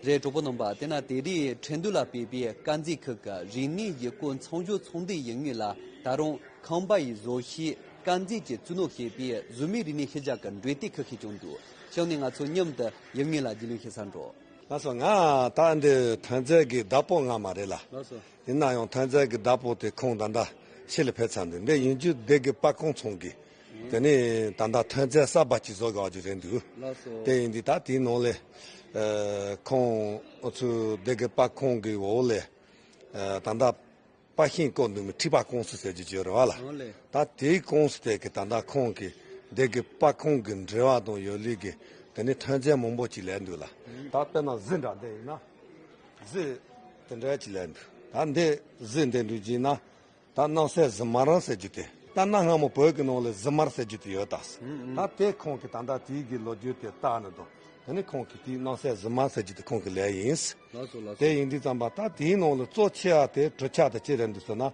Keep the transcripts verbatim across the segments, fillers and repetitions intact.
རེད། གྲོགས་པོ་རྣམ་པ། དེ་ན་དེ་རིང་ཁྲེང་ཏུའུ་ལ་སྤེལ་པའི་དཀར་མཛེས་ཁུལ་གྱི་རིག་གནས་ཡུལ་སྐོར་མཚམས་སྦྱོར་ཚོགས་འདུའི་ཡུལ་དངོས་ལ། ད་རུང་ཁང་པ་ཡི་བཟོ་ཤེས་དཀར་མཛེས་ཀྱི་རྩིས་ནོར་ཞེས་པའི་བཟོ་མའི་རིག་གནས་ཤུལ་བཞག་གི་འགྲེམས་སྟོན་ཁུལ་ཞིག་བྱུང་འདུག། གཤམ་ནས་ང་ཚོ་མཉམ་དུ་ཡུལ་དངོས་ལ་རྒྱུས་ལོན་ཞུ་སར་འགྲོ། ལགས་སོ། ང་ད་འདི་ཐོན་རྫས་ཀྱི་བདག་པོ་ང་མ་རེད་ལ། ལགས་སོ། ཡིན་ན་ཡང་ཐོན་རྫས་ཀྱི་བདག་པོ་དེ་ཁོང་ད་ལྟ་ཕྱི་ལ་ཕེབས་ཚར་འདུག། འདི་ཡིན་རྒྱུ་སྡེ་དགེ་པར་ཁང་ཚང་གི། དེ་ནས་ད་ལྟ་ཐོན་རྫས་གསར་པ་ཅིག་བཟོ་དགོས་རྒྱུ་རེད་འདུག། ལགས་སོ། དེ་ཡིན་དུས་ད་དེའི་ནང་ལས། ཨ། ཁོང་ཚོའི་སྡེ་དགེ་པར་ཁང་གི་འོག་ལས། ཨ། ད་ལྟ་པར་ཤིང་བརྐོ་འདུག་མི་ཁྲི་པ་ཀུང་སི་ཟེར་རྒྱུ་ཅིག་ཡོད་རེད་བ་ལ། ཨོ་ལེ། ད་དེའི་ཀུང་སི་དེ་གི་ད་ལྟ་ཁོང་གི་སྡེ་དགེ་པར་ཁང་གི་འབྲེལ་བ་དང་ཡོད་ལུགས་ཀྱི་དེ་ནས་ཐོན་རྫས་མང་པོ་ཅིག་ལས་འདུག་ལ། ད་དཔེར་ན་གཟི་འདྲ་འདི་ཡིན་ན། གཟི་དེ་འདྲ་ཅིག་ལས་འདུག། ད་འདི་གཟི་འདི་འདྲ་ཅིག་ཡིན་ན། ད་སྣང་གསལ་གཟི་དམར་ཟེར་རྒྱུ་དེ། ད་གནའ་སྔ་མོ་བོད་ཀྱི་ནང་ལ་གཟི་དམར་ཟེར་རྒྱུ་དེ་ཡོད་ད། ཨུ་ཨུ། ད་དེ་ཁོང་གིས་ད་ལྟ་དེའི་གི་ལོ་རྒྱུས་དེ་བལྟས་ནས་དང་། དེ་ནས་ཁོང་གིས་དེའི་སྣང་གསལ་གཟི་དམར་ཟེར་རྒྱུ་དེ་ཁོང་གིས་ལས་ཡིན། ལགས་སོ། ལགས་སོ། དེ་ཡིན་དུས་ཙམ་པ་ད་དེའི་ནང་ལ་གཙོ་ཆེ་བ་དེ་གྲུབ་ཆ་དེ་ཅི་རེད་འདུག་ཟེར་ན།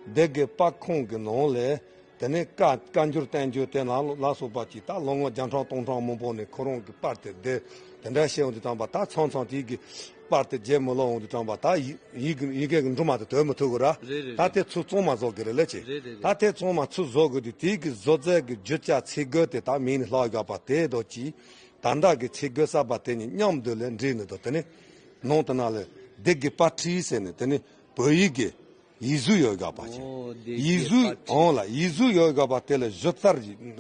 སྡེ་དགེ་པར་ཁང་གི་ནང་ལས། དེ་ནས་བཀའ་བཀའ་འགྱུར་བསྟན་འགྱུར་དེ་ལ་ལ་སོགས་པ་ཅིག་ད་ལོ་ངོ་བརྒྱ་ཕྲག་སྟོང་ཕྲག་མང་པོ་ནས་ཁོ་རང་གི་པར་དེ་བསྡད། དེ་འདྲ་བཤད་འོང་དུས་ཙམ་པ་ད་མཚམས་མཚམས་དེའི་གི་པར་དེ་བརྗེད་མི་ལོག་འོང་དུས་ཙམ་པ་ད་ཡི་ཡི་གེ་ཡི་གེ་གི་འབྲུ་མ་དེ་དོད་མི་ཐུབ་གི་ར། རེད་རེད། ད་རེད། དེ་ཚུར་གཙང་མ་བཟོ་དགོས་རེད་ལས་ཆེ། རེད་རེད་རེད། ད་དེ་གཙང་མ་ཚུར་བཟོ་དགོས་དུས་དེའི་གི་བཟོ་རྩལ་གི་རྒྱུ་ཆ་ཚིག་མགོ་དེ་ད་མིང་ནས་ལྷག་ཡོད་པ་དེ་དོ་ཅིག། ད་ལྟ་གི་ཚིག་མགོ་གསར་པ་དེ་གཉིས་མཉམ་དུ་ལས་འདྲེས་ནས་དོ། དེ་ནས་ནང་དེ་ན་ལས་སྡེ་དགེ་པར་ཁྲིད་ཟེར་ནས་དེ་ནས་བོད་ཡིག་གི་ཡིག་གཟུགས་ཡོད་དགོས་པ་ཅིག། ཨོ། སྡེ་དགེ་པར་ཁྲིད། ཡིག་གཟུགས་འོང་ལ་ཡིག་གཟུགས་ཡོད་དགོས་པ་དེ་ལ་གཞུ་རྩལ་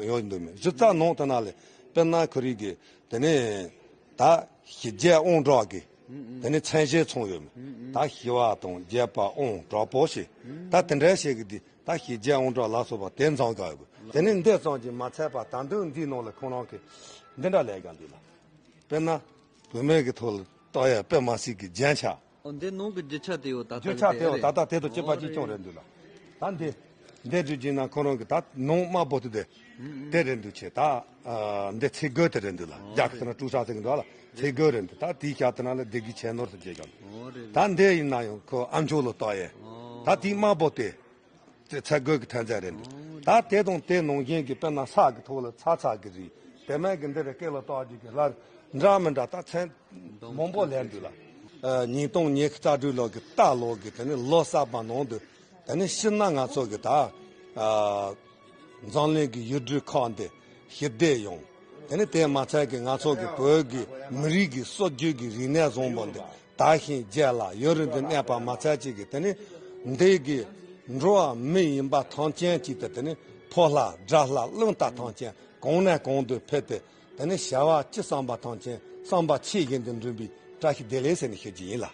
ཡོད་འདུག་མེད། གཞུ་རྩལ་ནང་དེ་ན་ལས་དཔེར་ན་ཁོ་རིག་གི་དེ་ནས་ད་ཞི་རྒྱས་དབང་དྲག་གི་ཨུ་ཨུ། དེ་ནས་མཚན་གཞས་ཚང་ཡོད་མེད། ཨུ་ཨུ། ད་ཞི་བ་དང་རྒྱས་པ་དབང་དྲག་པོ་ཞེས། ད་དེ་འདྲ་ཞིག་གི་དེ་ད་ཞི་རྒྱས་དབང་དྲག་ལ་སོགས་པ་དེ་འཛོམས་དགོས་ཡོད། དེ་ནས་འདི་ཙམ་གྱིས་མ་ཚད་པ་ད་དུང་འདིའི་ནང་ལ་ཁོང་རང་གིས་འདི་འདྲ་ལས་ཀྱང་འདུག་ལ། དཔེར་ན་བུད་མེད་ཀྱི་ཐོག་ལ་ལྟོགས་ཡ་དཔེ་མ་སྲིད་ཀྱི་རྒྱན་ཆ། ཨོ། འདི་ནང་གི་རྒྱུ་ཆ་དེ་ཡོད་ད་ལྟ་རྒྱུ་ཆ་དེ་ཡོད་ད་ལྟ་དེ་དང་གཅིག་པ་གཅིག་རྐྱང་རེད་འདུག་ལ། ད་འདི་འདི་བརྗོད་ཀྱིན་ན་ཁོ་རང་གི་ད་ནང་དམར་པོ་དེ་དེ་ཨུ་ཨུ། དེ་རེད་འདུག་ཆེ། ད་ཨ་འདི་ཚིག་མགོ་དེ་རེད་འདུག་ལ། ཨོ། རྒྱ་སྐད་ན་ཀྲུའུ་ཧྲ་ཟེར་གི་འདུག་ལ། ཚིག་མགོ་རེད་འདུག། ད་དེའི་ཤ་དེ་ན་ལ་སྡེ་དགེ་ཆེ་ནོར་ཟེར་བྱེད་ཀྱང་། ཨོ་རེད། ད་འདི་ཡིན་ན་ཡང་ཁོ་ཨ་མཆོག་ལ་ལྟོགས་ཡས། ཨོ། ད་དེའི་དམར་པོ་དེ། དེ་ཚ་དགོས་ཀྱི་ཐོན་རྫས་རེད་འདུག། ད་དེ་དང་དེ་ནང་བཞིན་གྱི་དཔེར་ན་ས་གི་ཐོག་ལ་ཚ་ཚ་གི་རིགས། དེ་མིན་གྱི་འདི་རེད། སྐེ་ལ་བཏགས་རྒྱུ་གི་སླར་འདྲ་མི་འདྲ་ད་མཚན་མང་པོ་ལས་འདུག་ལ། ཨ། ཉིས་སྟོང་ཉི་ཤུ་རྩ་དྲུག་ལོ་གི་རྟ་ལོ་གི་དེ་ནི་ལོ་གསར་པ་ནང་དུ་དེ་ནི་ཕྱིར་ན་ང་ཚོ་གི་ད། ཨ། འཛམ་གླིང་གི་ཡུལ་གྲུ་ཁག་འདི་ཞི་བདེ་ཡོང་། དེ་ནི་དེ་མ་ཚད་ཀྱི་ང་ཚོ་གི་བོད་ཀྱི་མི་རིགས་ཀྱི་སྲོལ་རྒྱུན་གྱི་རིག་གནས་བཟང་པོ་འདི་དར་ཞིང་རྒྱས་ལ་ཡུན་རིང་དུ་གནས་པ་མ་ཚད་ཅིག་གི་དེ་ནི་འདི་གི་འགྲོ་བ་མི་ཡིན་པ་ཐམས་ཅད་ཅིག་ཏུ་དེ་ནི་ཕོ་ལྷ་དགྲ་ལྷ་གླང་རྟ་ཐམས་ཅད་གང་ནས་གང་དུ་ཕེབས་ཏེ་དེ་ནི་བྱ་བ་ཅི་བསམ་པ་ཐམས་ཅད་བསམ་པ་ཆོས་བཞིན་དུ་འགྲུབ་པའི་བཀྲ་ཤིས་བདེ་ལེགས་ཟེར་ནས་ཞུ་རྒྱུ་ཡིན་ལ།